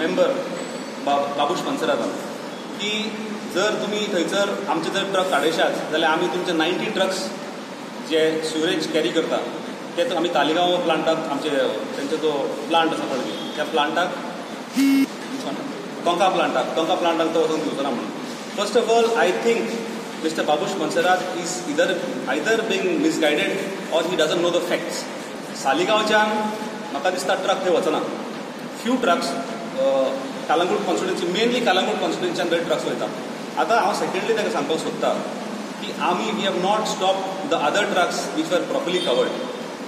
member Babush मनसरातान की जर तुमी थंयसर आमचे जर ट्रक काडयशात जाल्यार आमी तुमचे 90 ट्रक्स जे सिवरेज कॅरी करता ते आमी तालिगांव प्लांटाक, आमचे तेंचो जो प्लांट आसा पणजे त्या प्लांटाक, तोंका प्लांटाक, तोंका प्लांटाक तो वचून दिवचो ना म्हणून. First of all I think Mister Babush Monserrate is either being misguided or he doesn't know the facts. सालिगांवच्यान म्हाका दिसता ट्रक थंय वचना. Few trucks Calangute constituency, mainly Calangute कॉन्स्टिट्युन्सीच्यान थंय ट्रक्स वयता. आतां हांव सेकंडली ताका सांगपाक सोदता की आमी we have not stop the other trucks which are properly covered.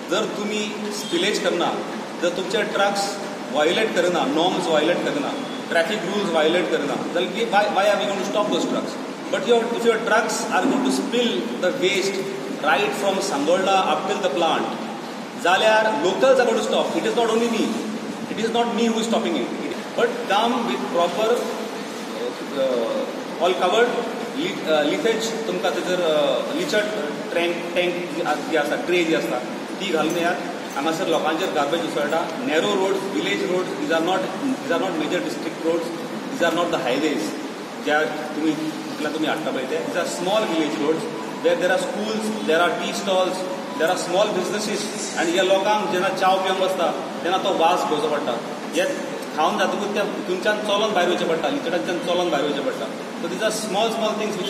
जर तुमी स्पिलेज करना, जर तुमचे ट्रक्स वायोलेट करना, नॉर्म्स वायोलेट करना, ट्रॅफिक रुल्स वायोलेट करना, जाल्यार why are we going to stop those trucks? But your if your trucks are going to spill the waste right from Sangolda up till the plant, जाल्यार locals are going to stop. It is not only me, it is not me who is stopping it, but come with proper all covered leakage. तुमकां थंयसर लिचट tank जी आसा, tray जी आसता ती घालून येयात. हांगासर लोकांचेर garbage उसळटा. Narrow roads, village roads, these are not major district roads, these are not the highways ज्या तुमी म्हटल्यार तुमी हाडटा पळय ते. These are small village roads where there are schools, there are tea stalls, there are small businesses. आनी ह्या लोकांक जेन्ना च्याव पिवंक बसता तेन्ना तो वास घेवचो पडटा. हे खावन जातकूच त्या तुमच्यान चलोन भायर वयचें पडटा, लिचटांच्यान चलोन भायर वयचें पडटा. So these are small small things which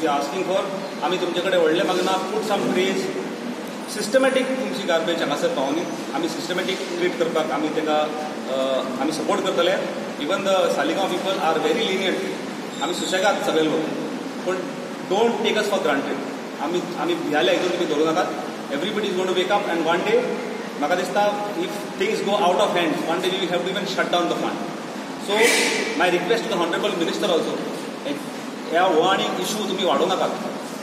we asking for. आमी तुमचे कडेन व्हडलें मागना. Put some trays systematic, तुमची गार्बेज हांगासर पावनी. आमी सिस्टमॅटीक ट्रीट करपाक आमी ताका आमी सपोर्ट करतले. Even the Saligao people are very lenient. आमी सुशेगाद सगळे लोक, पूण don't take us for granted. आमी आमी भियाले हितून तुमी धरूं नाकात. Everybody is gonna to wake up and one day म्हाका दिसता if things go out of hand, one day we have to even shut down the plant. So my request to the honourable minister also, ह्या हो आनी issue तुमी वाडोवं नाकात.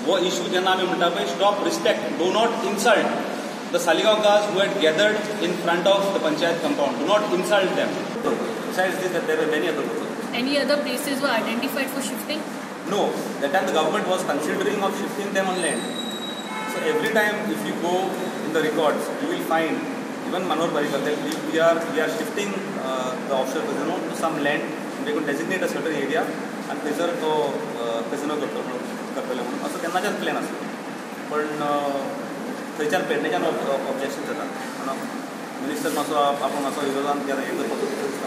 हो issue जेन्ना आमी म्हणटा पळय, stop, respect, do not insult the Saligaonkars who had gathered in front of the panchayat compound. Do not insult them. Besides this, there were many other also. Any other places were identified for shifting? No, that time the government was considering of shifting them on land. So every time if you go in the records, you will find even Manohar Parrikar that we are shifting the offshore casino to some land. They could designate a certain area and थंयसर तो casino करतलो करतले म्हणून असो तेन्नाच्याच plan आसलो. पण थंयच्यान पेडणेच्यान objection जाता म्हणून मिनिस्टर मातसो आपूण मातसो विरोधान हें करपाचो दिसता.